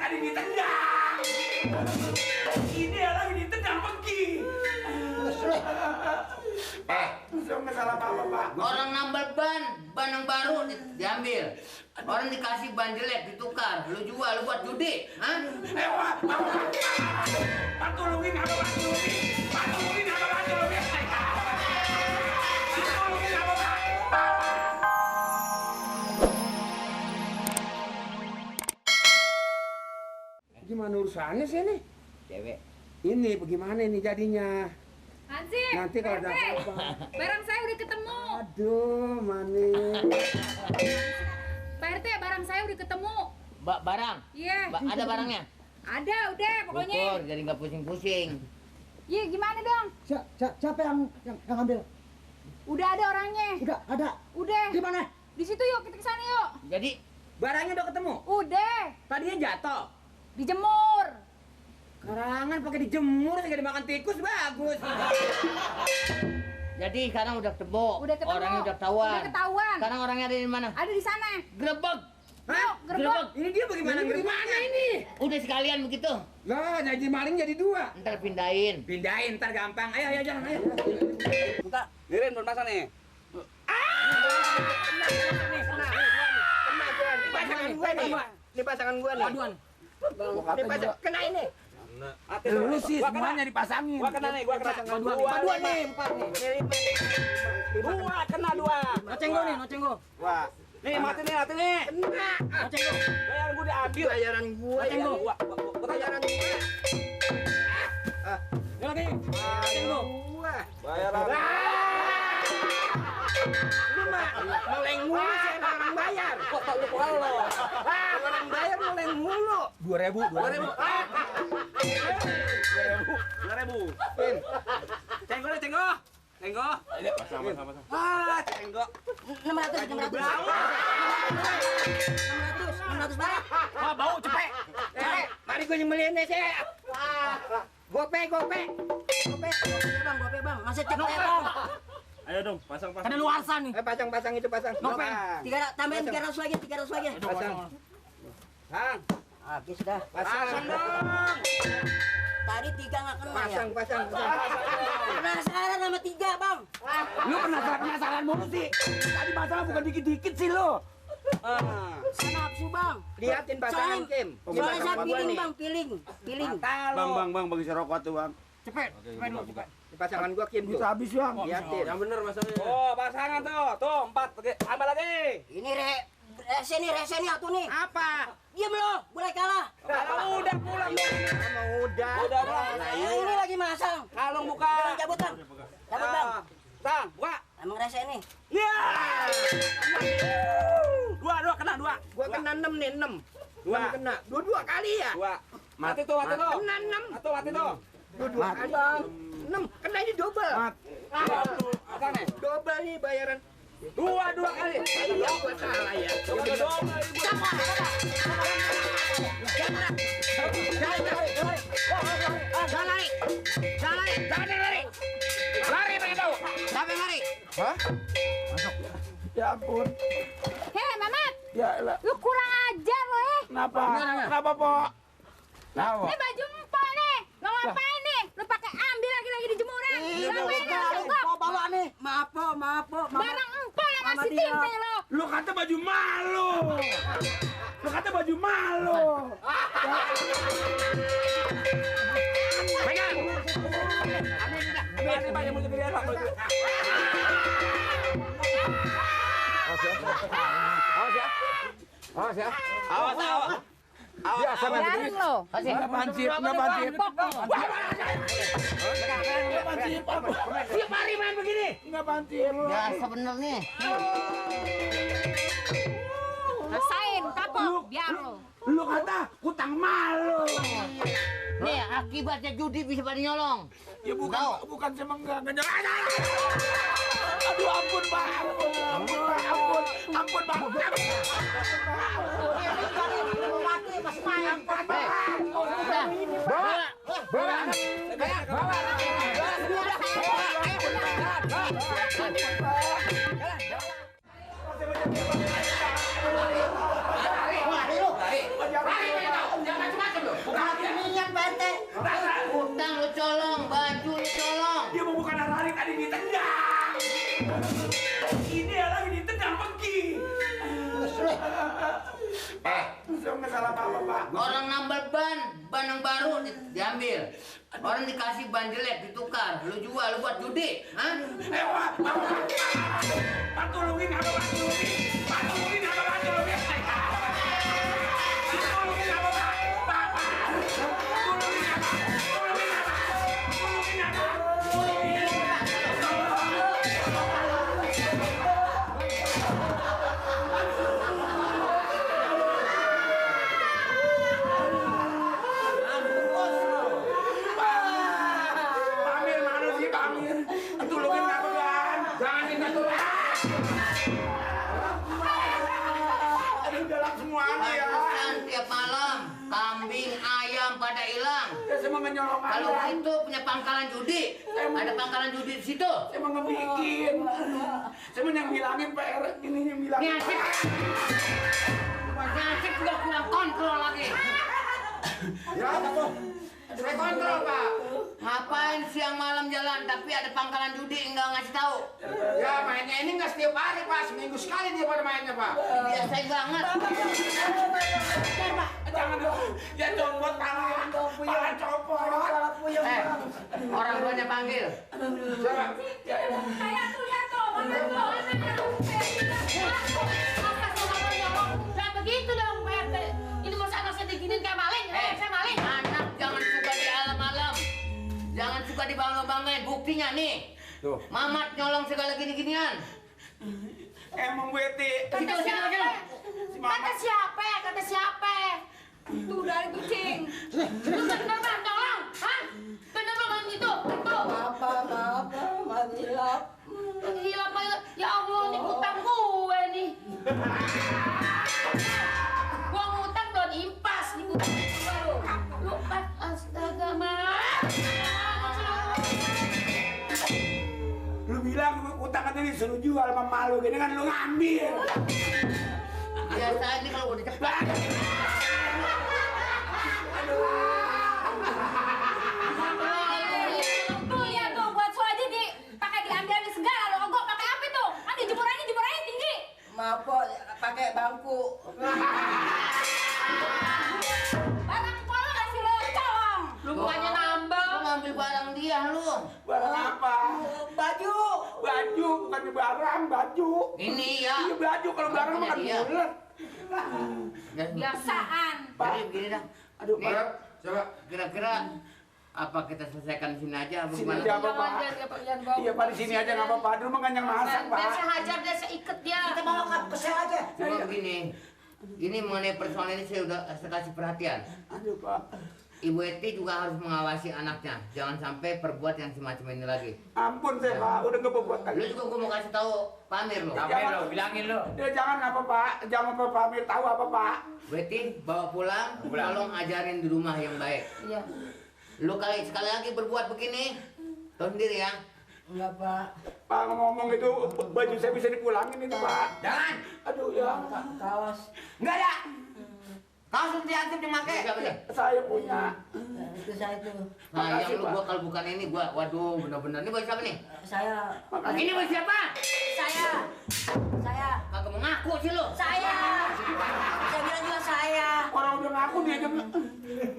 tadi ditendang. Ini lagi ditendang pergi. Nggak salah apa-apa, Pak. Orang nambal ban yang baru diambil. Orang dikasih ban jelek ditukar, lu jual, lu buat judi, hah? Pak tolongin apa, Pak tolongin? Pak tolongin apa, Pak tolongin? Tolongin apa, Pak? Gimana urusannya sih ini? Cewek. Ini bagaimana ini jadinya? Hansip, Nanti kalau ada Pak RT, apa-apa. barang saya udah ketemu. Aduh, manis. Pak RT, barang saya udah ketemu. Barang? Iya. Ada barangnya? Ada, udah pokoknya. Ukur, jadi nggak pusing-pusing. Iya, gimana dong? Siapa yang ngambil? Udah ada orangnya. Udah ada. Udah. Di mana? Di situ yuk, kita kesana yuk. Jadi Barangnya udah ketemu? Udah. Tadinya jatuh. Dijemur. Karangan pakai dijemur, segala dimakan tikus, bagus. Jadi sekarang udah ketemu. Udah ketemu. Orangnya udah ketahuan. Udah ketahuan. Sekarang orangnya ada di mana? Ada di sana. Grebek. Yuk, gerbang. Ini dia bagaimana? Bagaimana ini? Udah sekalian begitu. Lah, jadi maling jadi dua. Ntar pindahin. Pindahin, ntar gampang. Ayo, jalan, ayo. Buka. Lirin, belum pasang nih. Pasangan gue nih. Ini pasangan gue nih. Aduan. Ini pasangan kena ini. Lu sih semuanya dipasangin. Gua kena nih, gua kena. Dua nih, empat nih. Dua, kena dua. Noceng gue nih, noceng gue. Wah. Nih, mati nih. Kena. Noceng gue. Bayaran gua diambil. Bayaran gue. Noceng ya. gua. Bayaran gue. Ini lagi. Noceng lu. Bayaran. Lu mah meleng mulu sih orang bayar. Kok tak lu kalau? Orang bayar meleng mulu. 2.000. 2.000. 2.000. Pin. Cenggo deh, cenggo. Cenggo. Pasang. Ah, cenggo. 600 banget. Wah, bau cepet. Mari gue nyembelin deh sih. Gope bang. Masih cepet bang. Ayo dong, pasang. Ada luarsa nih. Pasang itu pasang. Nopeng. Tambahin 300 lagi. Pasang. Pasang. Habis dah. Pasang dong. Tadi 3 nggak kena ya. Pasang. Penasaran sama 3 bang. Lu penasaran mulu sih. Tadi masalah bukan dikit-dikit sih lu. Sana nafsu bang. Liatin pasangan Kim. Soalnya saya piling bang, piling. Bang, bagi saya rokok tuh, Bang. Cepet dulu, cepet. Di pasangan gua Kim tuh. Habis, Bang. Liatin. Yang bener masalahnya. Oh, pasangan tuh. Tuh, 4. Oke, tambah lagi. Ini rese nih atuh nih. Apa? Diam lo, boleh kalah. Kalau udah pulang Udah pulang. Ini lagi masang. Kalau buka. Cabut bang. Cabut bang. Tang, buka. Emang rese nih. Ya. Dua kena dua. Gua kena 6 nih, 6. Dua Kena. Dua kali ya. Dua. Mati tuh. Kena 6. Mati tuh. Dua kali bang. 6. Kena ini double. Apa nih? Double nih bayaran. Dua kali. Iya, gua salah ya. Lari pengen tahu. Siapa yang lari? Ya ampun. Hei, Mamat. Ya elah. Lu kurang ajar lo ya. Kenapa? Kenapa, Po? Kenapa? Ini baju empok nih. Lo ngapain nih? Lu pakai ambil lagi di jemuran. Ngapain lu sogok? Bawa nih. Maaf po. Barang empok yang masih timpe lo. Lu kata baju malu. Pegang. Ini Pak yang mau jadi apa? Awas ya. Awas. Biasa Biarin lo. Enggak pancit. Tiap hari main begini. Enggak pancit. Biasa bener nih. Rasain kapok biar lo. Lu kata utang malu. Nih akibatnya judi bisa pada nyolong. Ya Tahu. bukan cuma enggak nyolong. Aduh ampun, Pak. Ampun, Bang. Lari. mana Rani tadi ditendang. Ini lagi ditendang pergi. Saya nggak salah apa-apa, Pak. Orang nambal ban yang baru diambil. Orang dikasih ban jelek ditukar, lu jual, lu buat judi, hah? Pak tolongin apa, Pak tolongin? Pak tolongin apa, Pak tolongin? Tolongin apa, Pak? Pak, tolongin apa? Tolongin apa? Tolongin apa? Pamir mana sih Pamir? Tolongin apa, Bang? Jangan minta tolong. Aduh, galak semuanya ya. Pantesan tiap malam kambing, ayam pada hilang. Ya, saya mau nyolong Kalau ayam. gitu punya pangkalan judi, ada pangkalan judi di situ. Saya mau ngebikin. Saya mau yang bilangin PR ini yang bilangin. Nyasik, nyasik udah kurang kontrol lagi. Ya, apa? Saya kontrol, Pak. Ngapain siang malam jalan tapi ada pangkalan judi enggak ngasih tahu? Ya, mainnya ini nggak setiap hari, Pak. Seminggu sekali dia pada mainnya, Pak. Biasa banget. Jangan dong. Ya copot tangan. Pak, copot. Orang tuanya panggil. Siapa? Ya, ya. Kayak tuh lihat tuh, mana tuh, jangan begitu dong, Pak RT. Ini masa anak saya diginin kayak maling, saya maling. Anak jangan suka di alam-alam. Jangan suka dibangga-banggain. Buktinya nih. Tuh. Mamat nyolong segala gini-ginian. Emang bete. Kata siapa? Si Kata Mama. siapa? Kata siapa? Tuh dari kucing. Lu bener bang, tolong, hah? Bener bang itu, itu. Maaf, hilap. Hilap aja. Ya Allah, ini utang gue nih. Gua ngutang belum impas nih gua. Lu astaga, Mak. Lu bilang utang katanya disuruh jual sama malu gini kan lu ngambil. Biasa ini kalau udah cepat. Tuh lihat tuh, buat su aja pakai diambil segala lo. Gua pakai apa tuh? Kan dijemur aja tinggi. Maaf, Po, pakai bangku. Barang pola kasih lo colong. Lu bukannya nambah. Lu ngambil barang dia lu. Barang apa? Baju. Baju, bukannya barang, baju. Ini ya. Iya baju, kalau barang Punya makan dia. bulat. Biasaan. Jadi begini dah. Aduh, Nih, Pak. Coba. kira-kira apa kita selesaikan di sini aja? Apa Sini gimana? aja apa, Pak? Iya, Pak, di sini aja nggak apa-apa. Dulu mah kan yang masak, Pak. Biar saya hajar, dia saya ikat dia. Kita bawa ke sel aja. Cuma begini. Ini mengenai persoalan ini saya kasih perhatian. Aduh, Pak. Ibu Eti juga harus mengawasi anaknya. Jangan sampai perbuat yang semacam ini lagi. Ampun saya, Pak. Udah nggak berbuat Lu lagi. juga gue mau kasih tahu Pamir lo. Sampai lo, bilangin lo. Ya jangan apa, Pak. Jangan apa, Pamir tahu apa, Pak. Bu Eti bawa pulang, tolong ajarin di rumah yang baik. Iya. Lu sekali lagi berbuat begini, tahu sendiri ya. Enggak, Pak. Pak ngomong itu baju saya bisa dipulangin itu, Pak. Jangan. Aduh ya. Kaos. Enggak ada. Kaos nanti antum dipakai. Siapa nih? Saya punya. Itu saya itu. Nah, Makasih, yang lu Pak. gua kalau bukan ini gua waduh bener-bener ini baju siapa nih? Saya. Makasih. Ini baju siapa? Saya. Kagak mau ngaku sih lu. Saya bilang juga saya. Orang udah ngaku dia aja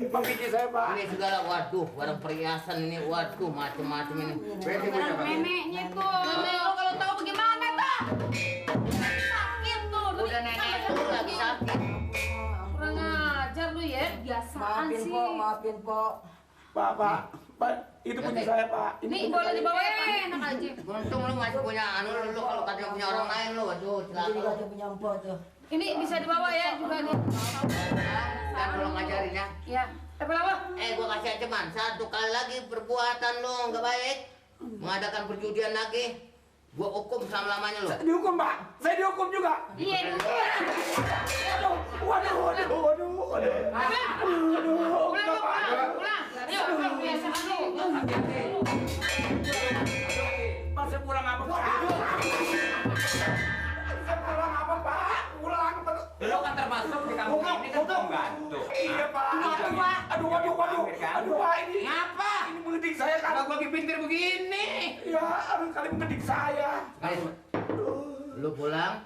Bang Kiki saya, Pak. Ini segala waduh, barang perhiasan ini waduh macem-macem ini. Berarti baju siapa? Neneknya tuh. Nenek lo kalau tahu bagaimana tuh? Sakit tuh. Udah nenek lu lagi sakit. Kurang ajar lu ya. Biasaan Maafin, sih. Po, maafin, Po. Pak, itu punya saya, Pak. Ini Nih punya boleh saya. dibawa ya, Pak? Enak aja. Untung lu masih punya anu lu kalau katanya punya orang lain lu waduh Jadi celaka. juga dia punya empok tuh. Ini bisa dibawa ya juga nih. Dan tolong ngajarin ya. Ya. Tapi apa? Gua kasih ancaman, satu kali lagi perbuatan lu nggak baik, mengadakan perjudian lagi, gua hukum selama-lamanya lu. Dihukum, Pak. Saya dihukum juga. Iya. Waduh. Pulang, pulang. Ayo, biasaan lu. Pak, saya pulang apa, Pak? Saya pulang apa, Pak? Pulang. Lo kan termasuk di kampung ini kan pembantu. Iya, Pak. Aduh, Pak. Ini. Ngapa? Ini menghenti saya kan. Kenapa gua kipintir begini? Ya, abang kali mengedik saya. Ayo, lu pulang,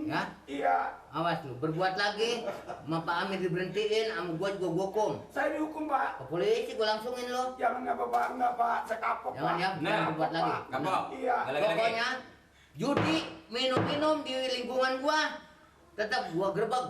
ya? Iya, Awas lu, berbuat lagi, sama Pak Amir diberhentiin, sama gua juga gua hukum. saya dihukum, Pak. Ke polisi gua langsungin lo. Jangan nggak apa-apa, enggak, Pak. Saya kapok, Jangan Pak. ya, Nah, jangan berbuat lagi. Kapok. Iya. Pokoknya judi, minum-minum di lingkungan gua tetap gua gerbek.